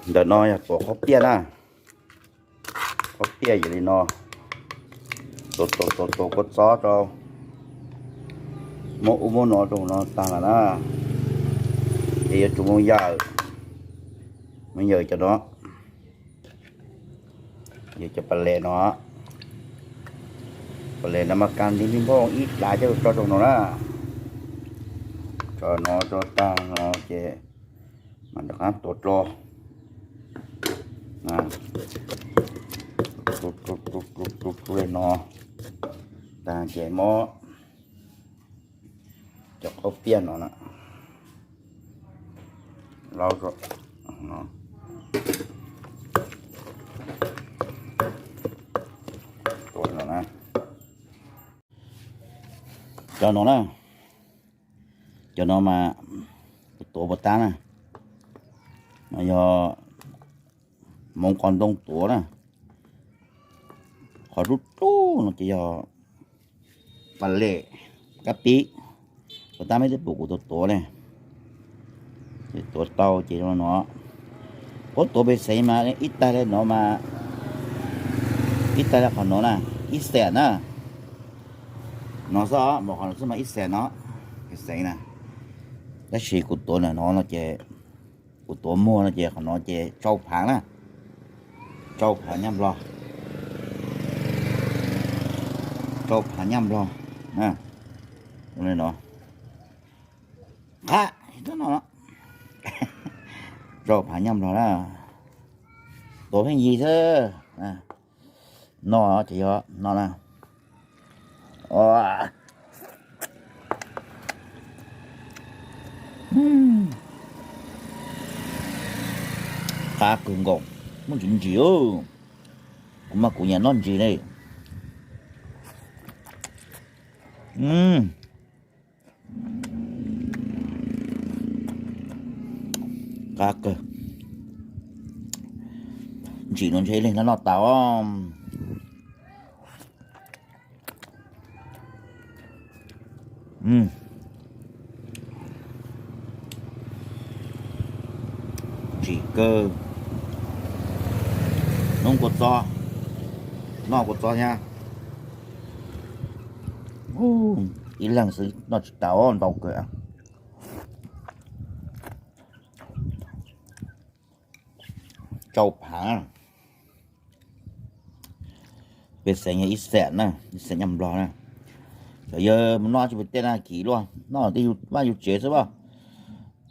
Ntawm no yog tuav qhob piaj na, qhob piaj yog li no, tuav tuav tuav tuav kua txob rau, muab ub muab no rau no tag lawm na, ces yuav tsum mus yawm, mus yawm cov no, yawm cov pas les no, pas les no mas kas nti nplooj ib dav coj tso rau no na, tso no tso tag no ces mam rov qab tuav dlua, rau li no, tag ces muab cov qhob piaj no na, laub no na, cov no na, cov no mas tuav puas tab na, no yog hmoov qos ntoo tuav na, qhov dub dub no ces yog pas les kab pib, puas tab meb twb pum kuv tuav tuav ne, ces tuav tau ces no, puab tuav pej xeem mas ib tag li no mas, ib tag li qhov no na, ib xees na, no xwb os, qhov no xwb mas ib xees no, pej xeem na, tab sis kuv tuav ntawm no no ces, kuv tuav muag no ces qhov no ces rau phav na, rau phav nyab Nplog, rau phav nyab Nplog na, no, qab no, rau phav nyab Nplog na, tuav pheej yig xwb, no ces yog no na. Qab kawg nkaus, muaj ntsis ntsis, kuv mas kuv nyiam noj ntsis li. Qab kawg, ntsim no ntshe ib leeg noj noj tas os. Ntsim kawg, noob kua txob, noj kua txob thiab. Ib leeg xwb noj tsis tau, ntau kawg. Rau phav, pej xeem yog ib xees na, ib xees nyab Nplog na. Cov yawg mus noj tsis pem tej na kim luaj, noj tej yus vaj yus tsev xwb as.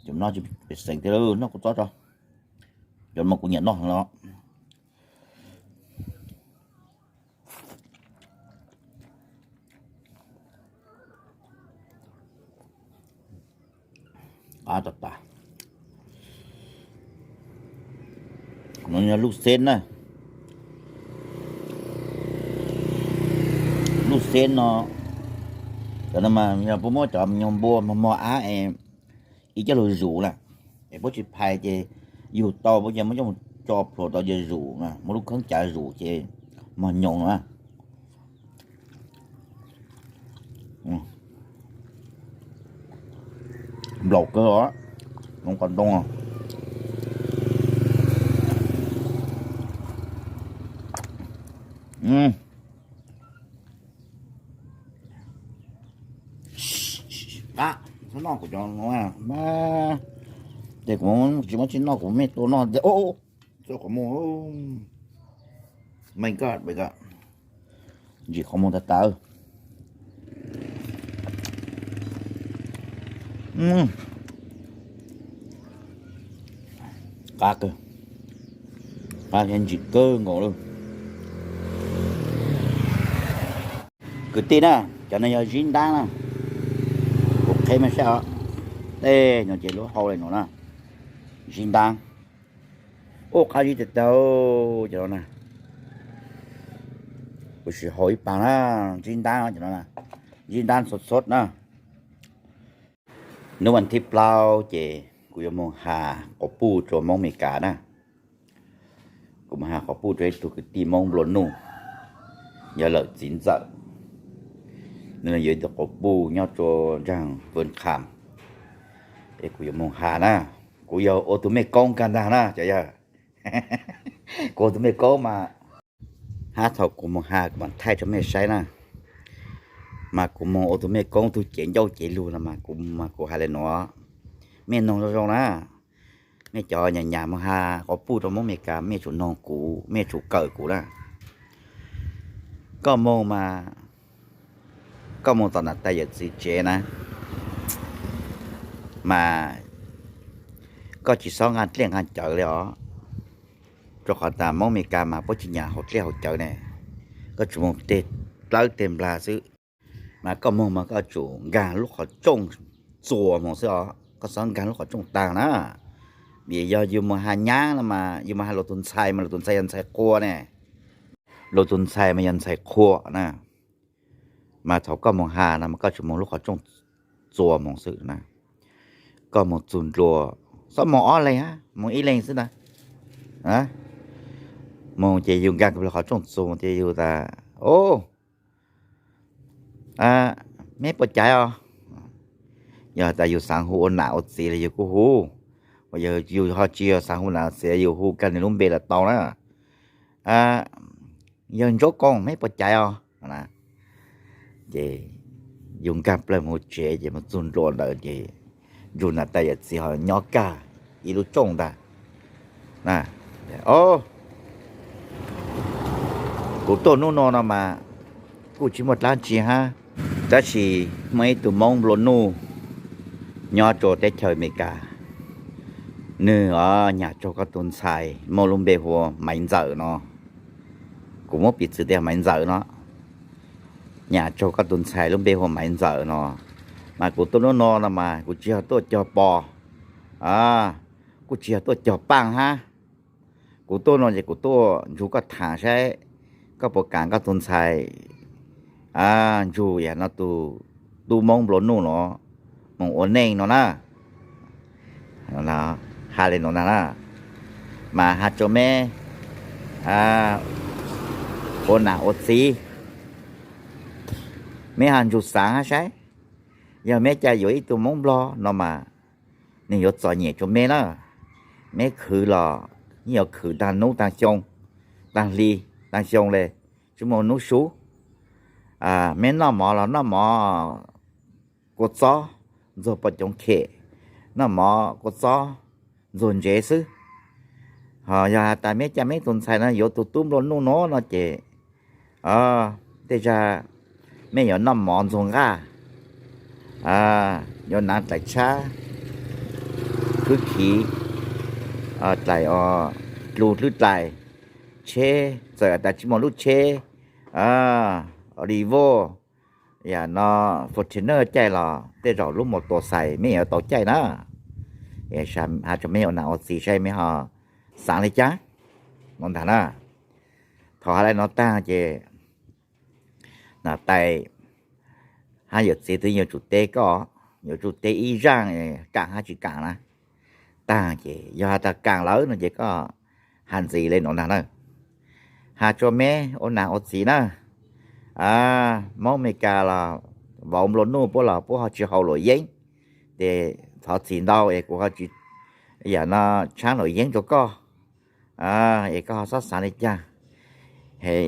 Cov noj tsis pem xeem tej lawm noj kua txob tso. Cov no kuv nyiam noj heev los. Qab tas tas. No yog luj xeb na. Luj xeb no, cov no mas yog puab muab cov nyuag npua mos mos ab es ib coj lug zus na, es puab tsis phais ces yug tau puab ces muab coj mus tso plhuav tau ces zus na, muab lub kheeb cav zus ces mog nyoos na. Nplaum kawg os, hmoov qos ntoo. Qab, txhob noj kuv cov no, ces kuv tsis muab tsis noj kuv mej tua noj tias, txog qhov muag, my God, my God, ntsim qhov muag tas tas. Qab kawg, qab thiab ntsim kawg nkaus lawm. Kwv tij na, cov no yog zib ntab na, kuv qheb mej saib os, tej no ces lub hau li no na, zib ntab. Ua qab zib tiag tiag cov no na. Kuv sim hau ib pas na, zib ntab cov no na, zib ntab txhob txhob na. Hnub vas thib plaub ces kuv yuav moog has quas puj rua Moob Amelikas na. Kuv moog has quas puj rua ib tug kwv tij Moob nplua nuj, yog lawm txiv ntxawm. Nws yuav ib tug quas puj nyob rua nraag Vân Kham, es kuv yuav moog has na. Kuv yog ua tug mej koob kag ntag na cov yawg. Kuv ua tus mej koob mas, hab thaum kuv moog has kuv mam thaij rua mej saib na. Mas kuv moog ua tus mej koob tug cev ncauj cev lug no mas kuv, mas kuv has le nuav, mej noog zoo zoo na. Mej cov nyam nyam moog has quas puj rua Moob Amelikas mej tsum noog kuv, mej tsum kawm kuv na. Koj moog mas, koj moog tom nam tais yawm txiv tsev na, mas koj tsi xob nqaa dlej nqaa cawv le os. Rua qhov tas Moob Amelikas mas puab tsi nyam haus dlej haus cawv ne, koj tsum moog teg dlawb teg nplag xwb. Mas koj moog mas koj tsum nkaag lub qhov rooj txuas moog xwb os, koj xob nkaag lub qhov rooj taag na. Vim yog yug moog has nyaab no mas yug moog has luas tug ntxhais mas luas tug ntxhais yog ntxhais qhua ne, luas tug ntxhais mas yog ntxhais qhua na. Mas thaum koj moog has no mas koj tsum moog lub qhov rooj txuas moog xwb na. Koj moog txug ntua, xob moog ob leeg hab, moog ib leeg xwb ntag. Moog ces yug nkaag kawg le qhov rooj txuas ces yug tas, o, meb puas caiv os? Yog tas yug xaav hu ua nam ua txiv los yug kuj hu, yog yug ho tsi yog xaav hu nam ua txiv yug hu kag nwg lub npe los tau na. Yawg Ntsuab Koos, meb puas caiv os? Ces yug nkaag plawg moog tsev ces moog txug ntua ntawd ces ntsug nam tais yawm txiv ho nyob kag ib lub rooj ntag. Kuv tuaj nub nua no mas kuj tsi muaj dlaab tsi hab, tab sis muaj ib tug Moob nplua nuj nyob rua teb chaws Amelikas, nwg nyam raug koj tug ntxhais muaj lub npe hu ua Maiv Ntxawm no. Kuv muab piv txwv tias Maiv Ntxawm no, nyam raug koj tug ntxhais lub npe hu ua Maiv Ntxawm no. Mas kuv tuaj nub nua no mas kuv tsi yog tuaj cog pos, kuj tsi yog tuaj cog paaj hab. Kuv tuaj no ces kuv tuaj nrug koj thaam saib koj puas kaam koj tug ntxhais nrug yam no tug tub Moob nplua nuj no moog ua neej no na. Has le nuav ntag na, mas has rua meb ua nam ua txiv, meb ho nrug xaav hab saib, yog meb ca yuav ib tug Moob Nplog no mas nwg yuav txom nyem rua meb na. Meb khwv los yeej yuav khwv taag nub taag xyoo, taag hli taag xyoo le, tsi muaj nub sub. Meb noj mov los noj mov kua txob ntxuag poj coov khem, noj mov kua txob ntxuag ntsev xwb. Ho yog has tas meb ca meb tug ntxhais no yuav tug tub nplua nuj no no ces tej zag mej yuav noj mov ntxuag nqaj, yuav naav dlaim tshab, khwb khiv, dlaim dlug hlwb dlaim, tsheb txawm tas tsi muaj lub tsheb, Revo, yam no, Fortuner caij los tej zaum lub mus tua xais mej yuav tau caij na. Has rua mej ua nam ua txiv saib mej ho xaav le caag no ntag na. Thaum has le no taag ces nam tais hab yawm txiv twb yuav tsum teb koj, yuav tsum teb ib zaaj kaam hab tsi kaam na. Taag ces yog has tas kaam lawm no ces koj has ntxiv le nuav ntag na. Has rua meb ua nam ua txiv na, Moob Amelikas los vauv nplua nuj puab los puab ho tsi haus luam yeeb, ces thov txim ntau es kuv ho tsi yam no tshaab luam yeeb rua koj, es koj ho xob xaav le caag.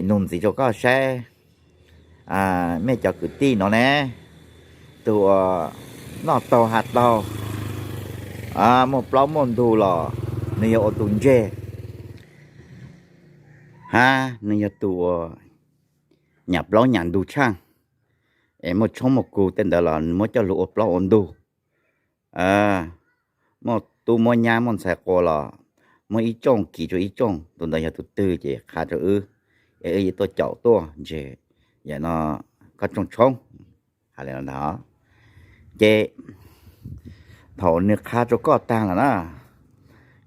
Nug ntxiv rua koj saib, mej cov kwv tij no ne, tug uas noj taug has taug, muaj plaub muaj ntug los nwg yog ua tug ntseg, hab nwg yog tug uas nyam plaub nyam ntug tshaaj, es muaj tshoob muaj kug tej ntawd los muab coj lug ua plaub ua ntug. Muaj tub muab nyab muaj ntxhais qua los muab ib rooj kis rua ib rooj, tug ntawd yog tug twg ces qha rua wb, es wb yuav tuaj caum tuaj ntseg yam no koj rooj tshoob. Has le ntag. Ces thaum nwg qha rua koj taag lawm na,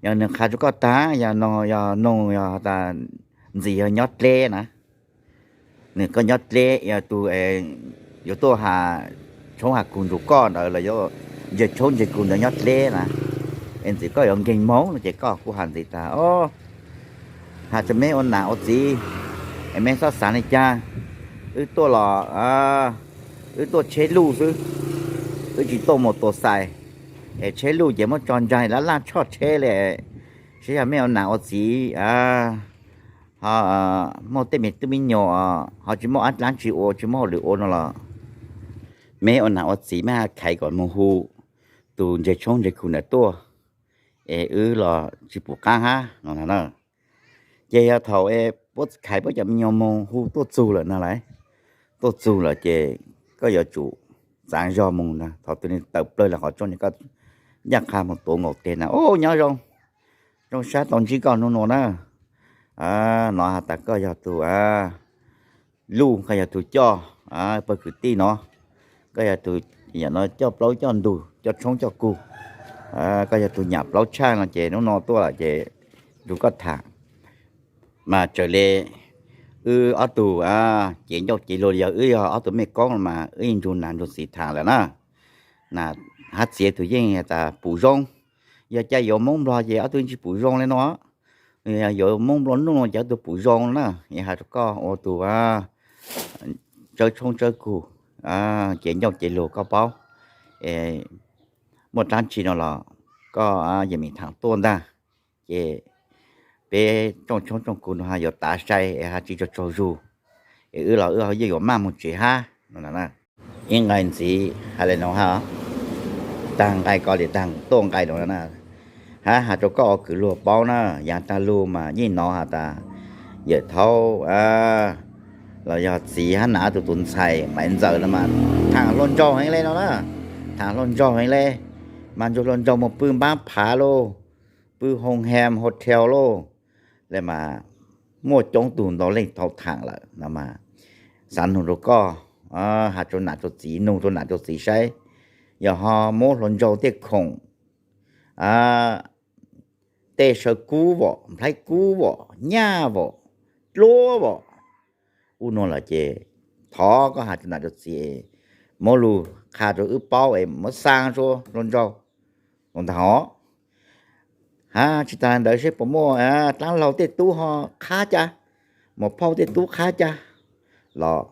yog nwg qha rua koj taag, yog noog, yog noog yog tas ntxiv yog nyob dleb na, nwg koj nyob dleb, yog tug yuav tuaj has tshoob has kug nrug koj ntawd los yuav ntseg tshoob ntseg kug ntawd nyob dleb na, es ntxiv koj yuav nkeeg moog no ces koj kuj has ntxiv tas, o, has rua meb ua nam ua txiv, es meb xob xaav le caag, wb tuaj los wb tuaj tsheb luj xwb, wb tsi tuaj mus tua xais, es tsheb luj ces muab tso ntsaig lab laj tshoj tsheb le, Tsis yog mej ua nam ua txiv, ho muaj tej me tub me nyuam ho tsis muaj dlaab tsi ua, tsis muaj hauj lwm ua no los, mej ua nam ua txiv mej ha khaiv kom moog hu tus ntse tshoob ntse kug ntawd tuaj, es wb los tsis pum qaab hab no na. Ces yog thaum puab khaiv puab cov me nyuam moog hu tuaj txug lawm na lawm, tuaj txug lawm ces koj yuav tsum txaav zog moog na. Thaum twg nwg tawm plawg lawm qhov rooj, koj ncaaj qha moog tuav nkaus teg na, Ub, nyob zoo, zoo sab tau ntsib koj nub nua na. No has tas koj yog tug Luj, koj yog tug coj pawg kwv tij no, koj yog tug coj plaub coj ntug coj tshoob coj kug, koj yog tug nyam plaub tshaj no ces nub nua tuaj lawm ces nrug koj tham. Mas txawm le wb ob tug cev ncauj cev lug, yog wb yog ob tug mej koob mas wb yeej nrug nam nrug txiv tham lawm na. Nam hab txiv tug yeej has tas pum zoo. Yog ca yuav Moob Nplog ces ob tug yeej tsis pum zoo le no. Yog yuav Moob Nplog Nuj ces ob tug pum zoo na. Yeej has rua koj ua tug tsawb tshoob tsawb kug, cev ncauj cev lug koj paub, muaj dlaab tsi no los koj yeej meem tham tuaj ntag. Ces peb rooj tshoob rooj kug no ha yuav tav sai es ha tsi tsaug tsaug zug, es wb los wb yeej yuav maj moog tsev hab no. Ib nqai ntxiv has le nuav hab, taag nqai ko le taag tuaj nqai nuav na, hab has rua koj ua kws luag paub na. Yaav taag lug mas yeej nov has tas yawm thaub los yog txiv hab nam tug tug ntxhais Maiv Ntxawm no mas thaam hluas nraug heev le no na. Thaam hluas nraug heev le, mas nrug hluas nraug moog pw npaab phav lauj, pw hoo hem hotel lauj, le mas muaj coob tug ntau leej tau thaam lawm no mas xaav nug rua koj, has rua nam rua txiv, nug rua nam rua txiv saib, yog ho muab hluas nraug tej khoom, tej saw kub vom, nplhaib kub vom, nyaj vom, dluab vom, ub nuav lawm ces thov koj has rua nam rua txiv, muab lug qha rua wb paub es muab xaa rua hluas nraug ntag hov. Hab tsi taag ntawd seb puas muaj dlaab laug tej tub ho qhab ca, muam phauj tej tub qhab ca los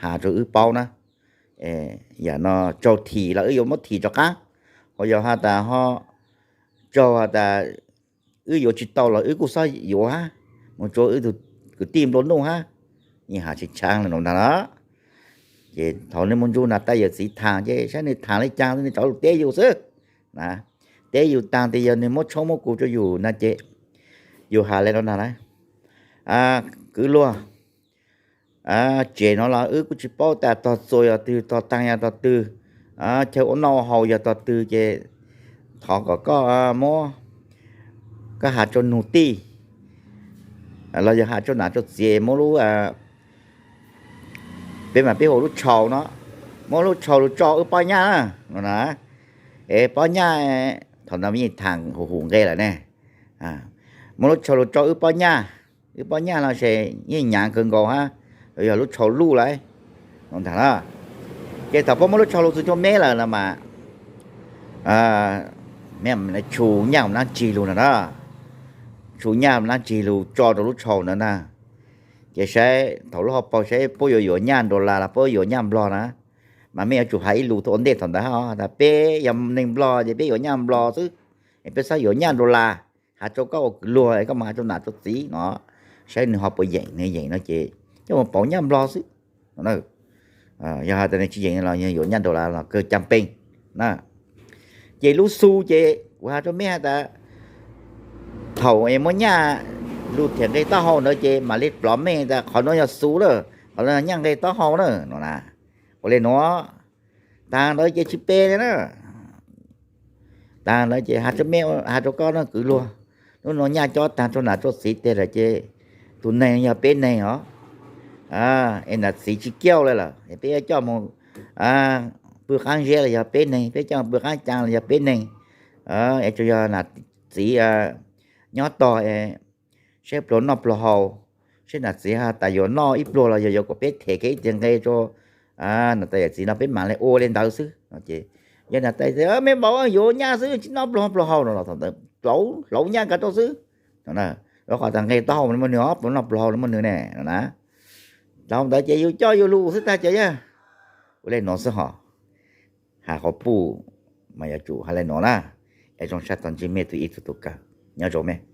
has rua wb paub na. Yam no tsaug thim los wb yuav muab thim rov qaab, ho yog has tas ho tsaug has tas wb yuav tsi tau los wb kuj xob yuav hab, moog tsua wb tug kwv tij nplua nuj hab, yeej has tsi tshaab le nuav ntag na. Ces thaum nwg moog nrug nam tais yawm txiv thaam ces saib nwg thaam le caag nwg rov lug teb yus xwb na. Teb yus taag tes yog nwg muab tshoob muab kug rua yus na ces yus has le nuav ntag na, kwv luag, tsev no los wb kuj tsi paub tas tog txuas yog twg, tog taag yog tog twg, chaw ua noj ua haus yog tog twg ces thov kom koj muab, koj has rua nug tij los yog has rua nam rua txiv muab lub, peb mas peb hu lub tshau no, muab lub tshau lug tso wb pob nyaj na no na. Es pob nyaj, thaum ntawd yeej thaam hum hum nqe lawm ne, muab lub tshau lug tso wb pob nyaj, wb pob nyaj no se yeej nyaav kawg nkaus hab, yog lub tshau luj lawm no ntag na. Ces thaum puab muab lub tshau lug txug cuaj meb lawm no mas, meb tshua nyaj mus naab tsig lug no na, tshua nyaj mus naab tsig lug tso rua lub tshau ntawd na. Ces saib thaum lub hauv paug saib puab yuav yuav nyaj dollar los puab yuav nyaj nplog na. Mas mej yuav tsum has ib lus thaum ua ntej thaum ntawd hab tas peb yog neeg nplog ces peb yuav nyaj nplog xwb, es peb xob yuav nyaj dollar. Has rua koj ua kwv luag es koj mus has rua nam rua txiv no, saib nwg ho puas yeem, nwg yeem no ces coj mus pauv nyaj nplog xwb. Yog has tas nwg tsi yeem los yuav nyaj dollar los kawg caa peej na. Ces lub xu ces kuv has rua mej has tas thaum es muab nyaj lug them nqe taub hau ntawd ces mam li plov mej tas qhov nuav yog xu lawm, qhov nuav yog nyaj nqe taub hau na no na. Ua le nuav, taag ntawd ces tsi peb le na. Taag ntawd ces has rua mej, has rua koj na kwv luag, lub nuav nyaj cob taag rua nam rua txiv teg lawm ces tus neeg yog peb neeg os. Es nam txiv tsi kiaj le lawm es peb yuav coj mus pw qaab zeb los yog peb neeg, peb coj mus pw qaab caa los yog peb neeg. Es tsuas yog nam txiv nyob tog es saib pluag noj pluag haus, saib nam txiv has tas yuav noj ib pluag los yog yuav kom peb them kiag ib teg nqe rua nam tais yawm txiv no peb mam le ua le ntawd xwb no ces, yog nam tais mej npaum yuav nyaj xwb tsi noj pluag pluag haus no los thaum ntawd plauv hlauv nyaj kav rau xwb no. Rua qhov tas nqe taub hau le muaj nwg os, pluag noj pluag haus le muaj nwg ne no na. Thaum ntawd ces yus coj yus lug xwb tag ces yog ua le nuav xwb hos. Has qhov puj mas yuav tsum has le nuav na. Es zoo sab tog ntsib mej tug ib tug tug kawg, nyob zoo mej.